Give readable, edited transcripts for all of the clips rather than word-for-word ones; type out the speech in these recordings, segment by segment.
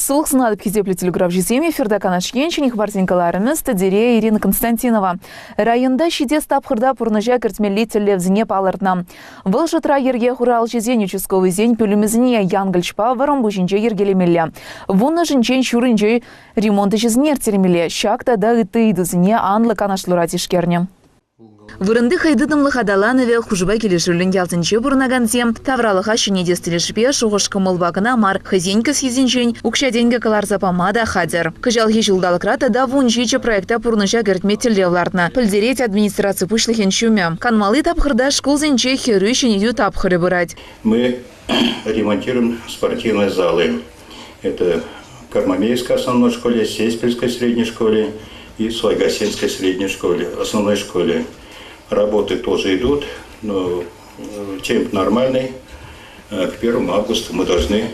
Сывлӑх сунатӑп хисеплӗ телекуравҫӑсем. Эфирта Канаш Ен ҫӗнӗ хыпарсен кӑларӑмӗ студире Ирина Константинова. Районта ҫитес тапхӑрта пурнӑҫа кӗртмелли тӗллевсене палӑртнӑ. Вӑл шутра йӗрке хуралҫисен участковӑйсен пӳлӗмӗсене Янкӑлчпа Вӑрӑмпуҫӗнче йӗркелемелле. Вуннӑшӗнчен ҫурринче ремонт ӗҫӗсене ирттермелле. Ҫак тата ытти ыйтусене анлӑ канашлура тишкернӗ. Вырӑнти хӑйтытӑмлӑх аталанӑвӗ хушӑпа килӗшӳллӗн ялсенче пурӑнакансем тавралӑха ҫӗнетес тӗлӗшпе шухӑш-кӑмӑлпа кӑна мар, хӑйсен кӗсйисенчен укҫа-тенкӗ кӑларса пама та хатӗр. Кӑҫалхи ҫулталӑкра тата 17 проекта пурнӑҫа кӗртме тӗллев лартнӑ, пӗлтерет администраци пуҫлӑхӗн ҫумӗ. Канмалли тапхӑрта шкулсенче хӗрӳ ҫӗнетӳ тапхӑрӗ пырать. Мы ремонтируем спортивные залы. Это Кармамейской основной школе, Сеспельской средней школе и Свайгасинской средней школе, основной школе. Работы тоже идут, но темп нормальный. К 1 августа мы должны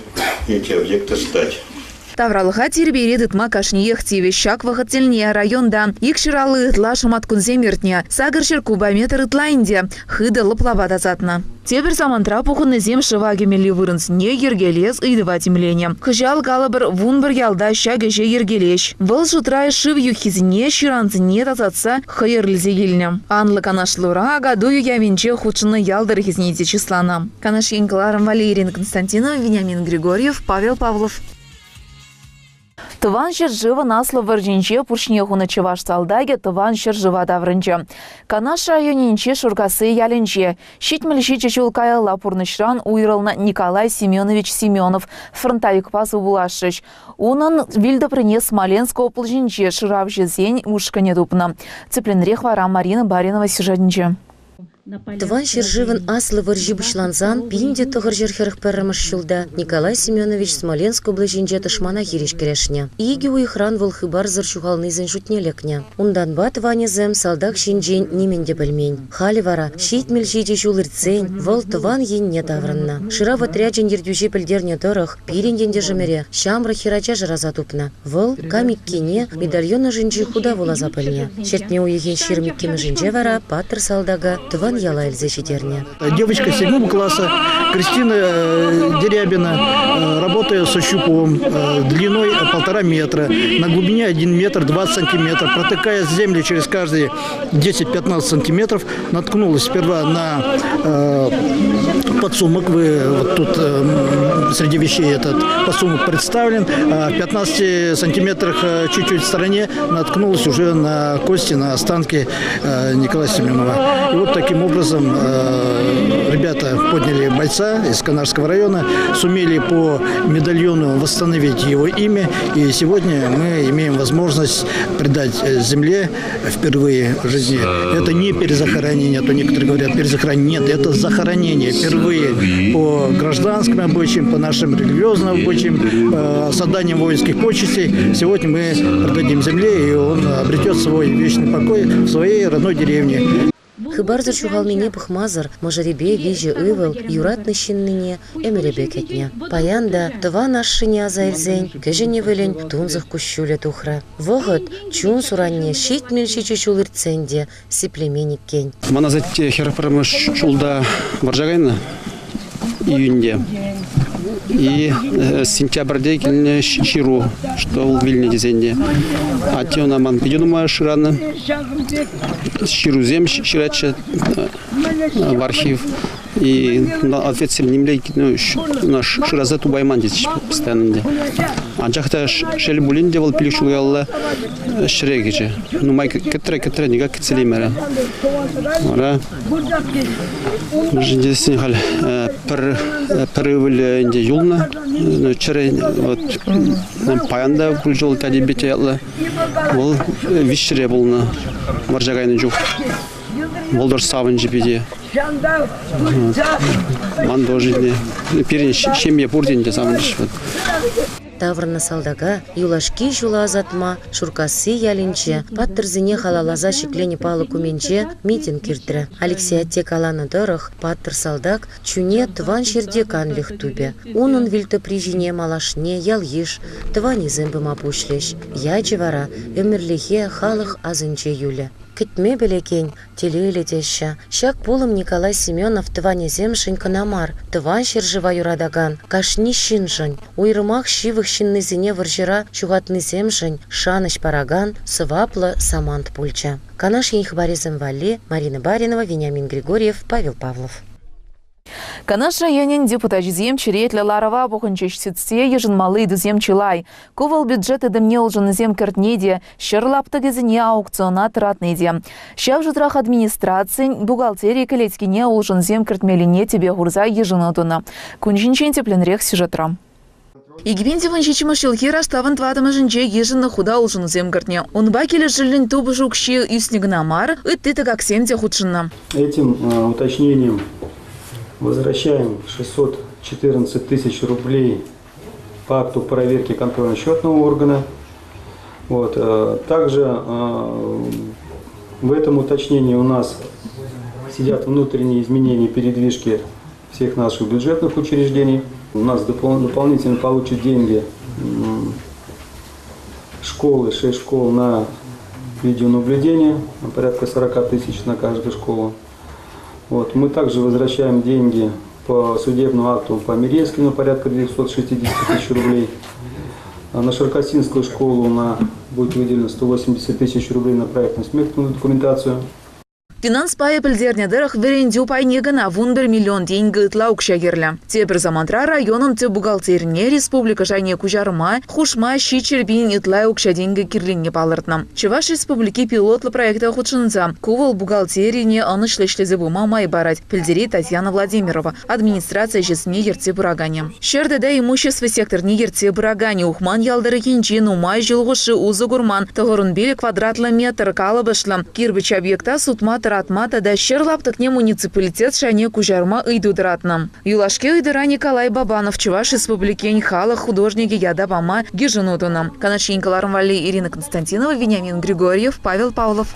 эти объекты сдать. Тавралӑха тирпейре тытма кашниех тивӗҫ. Ҫак вӑхӑт тӗлне районта икҫӗр ытла шӑматкунсем иртнӗ. 800 кубометр ытла ӗнтӗ. Хытӑ лӑплава тасатнӑ. Тепӗр самантра пухӑннисем шыва кӗмелли вырӑнсене йӗркелес ыйтӑва тимленӗ. Кӑҫал, калӑпӑр, 11 ялта ҫак ӗҫе йӗркелеҫ. Вӑл шутра шыв юххисене, ҫырансене тасатса хӑйӑр илсе килнӗ. Анлӑ канашлура Акатуй уявӗнче хутшӑннӑ ял тӑрӑхӗсене те чысланӑ. Канаш ен кӑларӑм Валерий Константинов, Вениамин Григорьев, Павел Павлов. Тӑван ҫӗршывӑн Аслӑ вӑрҫинче пуҫне хунӑ чӑваш салтакӗ тӑван ҫӗршыва таврӑнчӗ. Канаш районӗнчи Шуркасси ялӗнче 77 ҫул каялла пурнӑҫран уйрӑлнӑ Николай Семенович Семенов фронтовикпа сывпуллашрӗҫ. Унӑн вилтӑприне Смоленск облаҫӗнче шыравҫӑсен ушкӑнӗ тупнӑ. Тӗплӗнрех вара Марина Баринова сюжетӗнче. Тӑван ҫӗршывӑн Аслӑ вӑрҫи пуҫлансан 1941 ҫулта Николай Семенович Смоленск облаҫӗнче тӑшмана хирӗҫ кӗрешнӗ. Икӗ уйӑхран вӑл хыпарсӑр ҫухалнисен шутне лекнӗ. Унтанпа тӑванӗсем салтак ҫинчен нимӗн те пӗлмен. Халӗ вара, 77 ҫул иртсен, вӑл тӑван енне таврӑннӑ. Шырав отрячӗн ертӳҫи пӗлтернӗ тӑрӑх, пирӗн ентешӗмӗре ҫамрӑк хӗрача шыраса тупнӑ. Вӑл кам иккенне медальон ӑшӗнчи хута вуласа пӗлнӗ. Ҫӗртме уйӑхӗн 22-мӗшӗнче вара паттӑр салтака тӑван яла илсе ҫитернӗ. Девочка седьмого класса Кристина Дерябина, работая со щупом длиной 1,5 метра, на глубине 1 метр 20 сантиметров, протыкая землю через каждые 10-15 сантиметров, наткнулась сперва на подсумок. Вы вот тут среди вещей этот подсумок представлен. А в 15 сантиметрах чуть-чуть в стороне наткнулась уже на кости, на останки Николая Семенова. И вот таким образом ребята подняли бойца из Канарского района, сумели по медальону восстановить его имя. И сегодня мы имеем возможность предать земле впервые в жизни. Это не перезахоронение, а то некоторые говорят, перезахоронение. Нет, это захоронение впервые по гражданским обычаям, по нашим религиозным обычаям, с отданием воинских почестей. Сегодня мы предадим земле, и он обретет свой вечный покой в своей родной деревне. Хыпарсӑр ҫухалнине пӑхмасӑр мӑшӑрӗпе виҫӗ ывӑл юратнӑ ҫыннине ӗмӗрӗпе кӗтнӗ. Паян та тӑван ашшӗне аса илсен кӗҫӗн ывӑлӗн тунсӑх куҫҫулӗ тухрӗ. Вӑхӑт чун суранне 77 ҫул иртсен те сиплемен иккен. Ман асатте 41-мӗш ҫулта вӑрҫа кайнӑ июньте. И сентябрьте килнӗ ҫыру, что вӑл вилнӗ тесен те. Атте ӑна ман питӗ нумай шыранӑ. Ҫырусем ҫыратчӗ в архив. И ответсем нимле шыраса тупайман тетчӗ постоянно ӗнтӗ. Анчах та шел пулин те вӑл пилӗк ҫул каялла ҫӗре кӗчӗ. Нумай кӗтрӗ-кӗтрӗ, никак кӗтсе илеймерӗ. Вара мӗншӗн тесен халь пӗр ывӑлӗ ӗнтӗ юлнӑ. Чӗрӗ вот паян та пулчӗ вӑл Тадибете ятлӑ. Вӑл виҫҫӗре пулнӑ вӑрҫа кайнӑ чух. Вӑл тоже савӑнчӗ питӗ. Ман тоже пирӗн ҫемье пур те ӗнтӗ савӑнчӗҫ. Вот. Таврӑннӑ салтака юлашки ҫула ӑсатма Шуркасси ялӗнче паттӑрсене халалласа ҫӗкленӗ палӑк умӗнче митинг иртрӗ. Алексей атте каланӑ тӑрӑх, паттӑр салтак чуне тӑван ҫӗрте канлӗх тупӗ. Унӑн вилтӑпри ҫине малашне ял-йыш, тӑванӗсем пыма пуҫлӗҫ. Ячӗ вара ӗмӗрлӗхе халӑх асӗнче юлӗ. Кӗтме пӗлекен телейлӗ теҫҫӗ. Ҫак пулӑм Николай Семенов тӑванӗсемшӗн кӑна мар, тӑван ҫӗршыва юратакан кашни ҫыншӑн, уйрӑмах ҫывӑх ҫыннисене вӑрҫӑра ҫухатнисемшӗн шанӑҫ паракан сӑваплӑ самант пулчӗ. Канаш ен хыпарӗсем валли Марина Баринова, Вениамин Григорьев, Павел Павлов. Канаш районӗн депутачӗсем черетлӗ ларӑва пухӑнчӗҫ. Сӳтсе йышӑнмалли ыйтусем чылай. Ку вӑл бюджет тытӑмне улшӑнусем кӗртни те, ҫӗр лаптӑкӗсене аукциона тӑратни те. Ҫав шутрах администрацин бухгалтери кӗлеткине улшӑнусем кӗртмеллине тӗпе хурса йышӑну тунӑ. Кун ҫинчен тӗплӗнрех сюжетра. 2017 ҫулхи раштавӑн тӑваттӑмӗшӗнче йышӑннӑ хута улшӑнусем кӗртнӗ. Унпа килӗшӳллӗн тупӑш укҫи ӳснӗ кӑна мар, ытти тӑкаксем те хутшӑннӑ. Этим уточнением возвращаем 614 тысяч рублей по акту проверки контрольно-счетного органа. Вот. Также в этом уточнении у нас сидят внутренние изменения передвижки всех наших бюджетных учреждений. У нас дополнительно получат деньги школы, 6 школ на видеонаблюдение, порядка 40 тысяч на каждую школу. Вот. Мы также возвращаем деньги по судебному акту по Мирейскому порядка 260 тысяч рублей. На Широкосинскую школу на, будет выделено 180 тысяч рублей на проектно-сметную документацию. Финанс пайӗ пӗлтернӗ тӑрӑх, вӗрентӳ пайне кӑна 11 миллион тенкӗ ытла укҫа кирлӗ. Тепӗр самантра районӑн тӗп бухгалтерине республика шайне куҫарма хушма 700 пин ытла укҫа-тенкӗ кирлине палӑртнӑ. Чӑваш Республики пилотлӑ проекта хутшӑнса ку вӑл бухгалтерине ӑнӑҫлӑ ӗҫлесе пыма май парать, пӗлтерет Татьяна Владимирова, администраци ӗҫӗсене ертсе пыраканӗ. Ҫӗр тата имущество секторне ертсе пыраканӗ Ухман ял тӑрӑхӗнчи нумай ҫул хушши усӑ курман 95 квадратлӑ метр калӑпӑшлӑ кирпӗч объекта сутма тӑратма тата ҫӗр лаптӑкне муниципалитет шайне куҫарма ыйту тӑратнӑ. Юлашки ыйтура Николай Бабанов Чӑваш Республикин халӑх художникӗ ята пама йышӑну тунӑ. Канаш ен кӑларӑм валли Ирина Константинова, Вениамин Григорьев, Павел Павлов.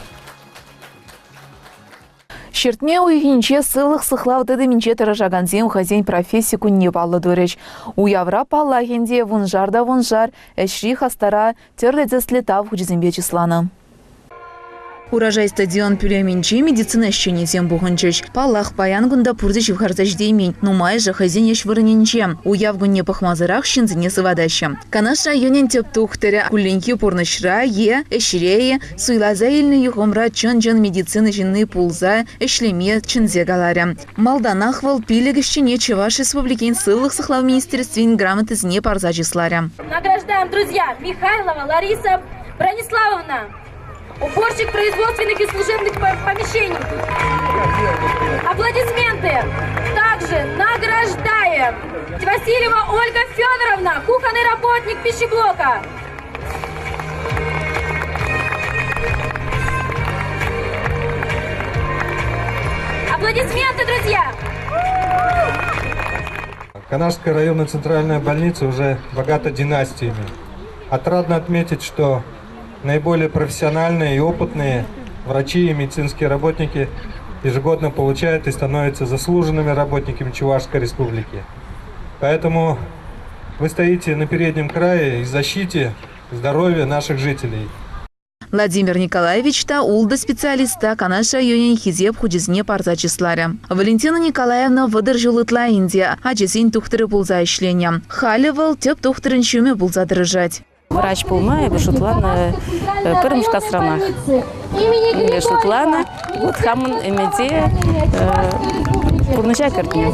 Ҫӗртме уйӑхӗнче сывлӑх сыхлав тытӑмӗнче тӑрӑшакансем хӑйсен професси кунне паллӑ турӗҫ. Уявра, паллах ӗнтӗ, вуншар та вуншар ӗҫри хастара тӗрлӗ тӗслӗ тав хучӗсемпе чысланӑ. Урожай стадион пӳлӗмӗнче медицина ӗҫченӗсем пухӑнчӗҫ. Паллах, паян кунта пурте ҫывхарса ҫитеймен. Нумайӑшӗ хӑйсен ӗҫ вырӑнӗнче. Уяв кунне пӑхмасӑрах ҫынсене сыватаҫҫӗ. Канаш районӗн тӗп тухтӑрӗ кулленхи пурнӑҫра е ӗҫре-и Суйласа илнӗ юхӑмра чӑн-чӑн медицина ҫынни пулса ӗҫлеме чӗнсе каларӗ. Малтанах вӑл пилӗк ӗҫчене Чӑваш Республикин Сывлӑх сыхлав министерствин грамотисене парса чысларӗ. Награждаем, друзья, Михайлова Лариса Брониславовна, уборщик производственных и служебных помещений. Аплодисменты! Также награждаем Васильева Ольга Федоровна, кухонный работник пищеблока. Аплодисменты, друзья! Канашская районная центральная больница уже богата династиями. Отрадно отметить, что наиболее профессиональные и опытные врачи и медицинские работники ежегодно получают и становятся заслуженными работниками Чувашской Республики. Поэтому вы стоите на переднем крае и защите здоровья наших жителей. Владимир Николаевич та ултӑ специалиста Канаш районӗн Хисеп хучӗсене парса чысларӗ. Валентина Николаевна 30 ҫул ытла ӗнтӗ ачасен тухтӑрӗ пулса ӗҫленӗ. Халӗ вӑл тӗп тухтӑрӑн ҫумӗ пулса тӑрӑшать. Врач пулма эпӗ шутланӑ пӗрремӗш класранах. Мӗнле шутланӑ, вот хамӑн ӗмӗте пурнӑҫа кӗртнӗ.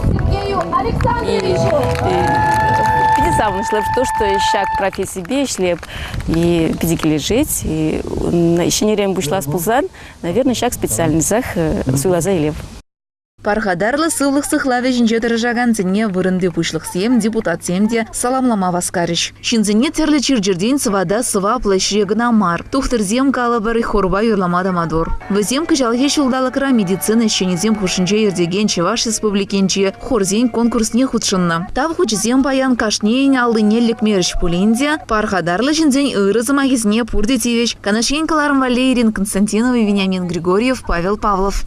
И питӗ савӑнӑҫлӑ то, что ҫак профессипе ӗҫлеп и питӗ килӗшет. И ҫӗнӗрен пуҫлас пулсан, наверное, ҫак специальноҫах суйласа илеп. Пархатарлӑ сывлӑх сыхлавӗ ҫинче тӑрӑшакансене вырӑнти пуҫлӑхсем, депутатсем те саламлама васкарӗҫ. Ҫынсене тӗрлӗ чир-чӗртен сыватас сӑваплӑ ӗҫре кӑна мар, тухтӑрсем, калӑпӑр, хорпа юрлама та маттур. Вӗсем кӑҫалхи ҫулталӑкра медицина ӗҫченӗсем хушшинче иртекен Чӑваш Республикинчи хорсен конкурсне хутшӑннӑ. Тав хучӗсем паян кашнийӗн аллине лекмерӗҫ пулин те, пархатарлӑ ҫынсен ырӑ сӑмахӗсене пурте тивӗҫ. Канаш ен кӑларӑм валли Ирина Константинова, Вениамин Григорьев, Павел Павлов.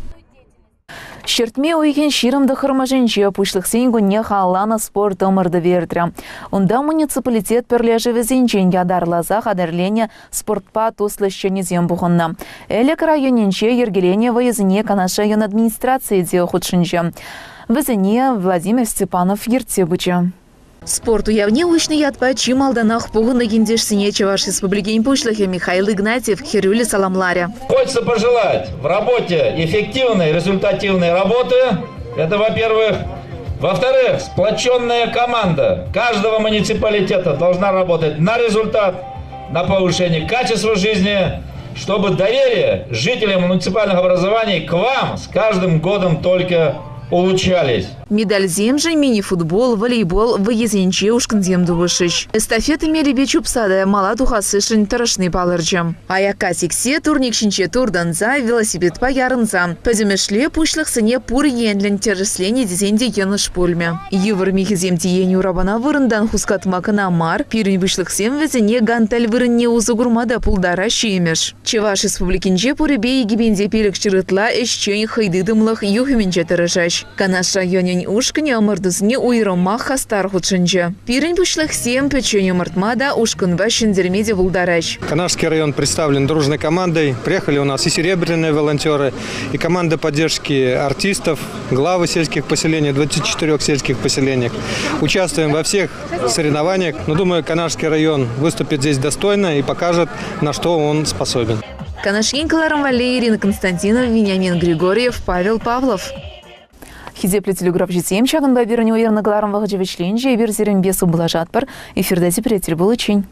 Ҫӗртме уйӑхӗн 29-мӗшӗнче пуҫлӑхсен кунне халалланӑ спорт ӑмӑртӑвӗ иртрӗ. Унта муниципалитет пӗрлешӗвӗсенчен ятарласа хатӗрленӗ спортпа туслӑ ӗҫченӗсем пухӑннӑ. Элӗк районӗнче йӗркеленӗ вӑйӑсене Канаш район администрацийӗ те хутшӑнчӗ. Вӗсене Владимир Степанов ертсе пычӗ. Спорт уявне уҫнӑ ятпа чи малтанах пухӑннӑ ентешсене Чӑваш Республикин Пуҫлӑхӗ Михаил Игнатьев хӗрӳллӗ саламларӗ. Хочется пожелать в работе эффективной, результативной работы. Это, во-первых. Во-вторых, сплоченная команда каждого муниципалитета должна работать на результат, на повышение качества жизни, чтобы доверие жителей муниципальных образований к вам с каждым годом только улучшались. Медальсемшӗн мини-футбол, волейбол вӑййисенче ушкӑнсем тупӑшрӗҫ. Эстафета мелӗпе чупса та мала тухассишӗн тӑрӑшни палӑрчӗ. Аякка сиксе, турник ҫинче туртӑнса, велосипедпа ярӑнса. Пӗтӗмӗшле пуҫлӑхсене пур енлӗн тӗрӗсленӗ тесен те йӑнӑш пулмӗ. Йывӑр михӗсем тиенӗ урапана вырӑнтан хускатма кӑна мар, пирӗн пуҫлӑхсем вӗсене гантель вырӑнне усӑ курма та пултараҫҫӗ имӗш. Чӑваш Республикинче пурӗпе 2005 ытла ӗҫчен хӑйтытӑмлӑх юхӑмӗнче тӑрӑшаҫ. Канаш районӗн ушкӑнӗ ӑмӑртусене уйрӑмах хастар хутшӑнчӗ. Пирӗн пуҫлӑхсем пӗччен ӑмӑртма та, ушкӑнпа ҫӗнтерме те пултараҫ. Канашский район представлен дружной командой. Приехали у нас и серебряные волонтеры, и команда поддержки артистов, главы сельских поселений, 24 сельских поселениях. Участвуем во всех соревнованиях. Но думаю, Канашский район выступит здесь достойно и покажет, на что он способен. Канаш ен кӑларӑм валли Ирина Константинова, Вениамин Григорьев, Павел Павлов. Хисеплӗ телеграфҫӑсем, ҫакӑнпа пирӗн уйӑрнӑ кӑларӑм вӑхӑчӗ вӗҫленчӗ. Эпир сирӗнпе сывпуллашатпӑр. Эфирта тепре тӗл пуличчен.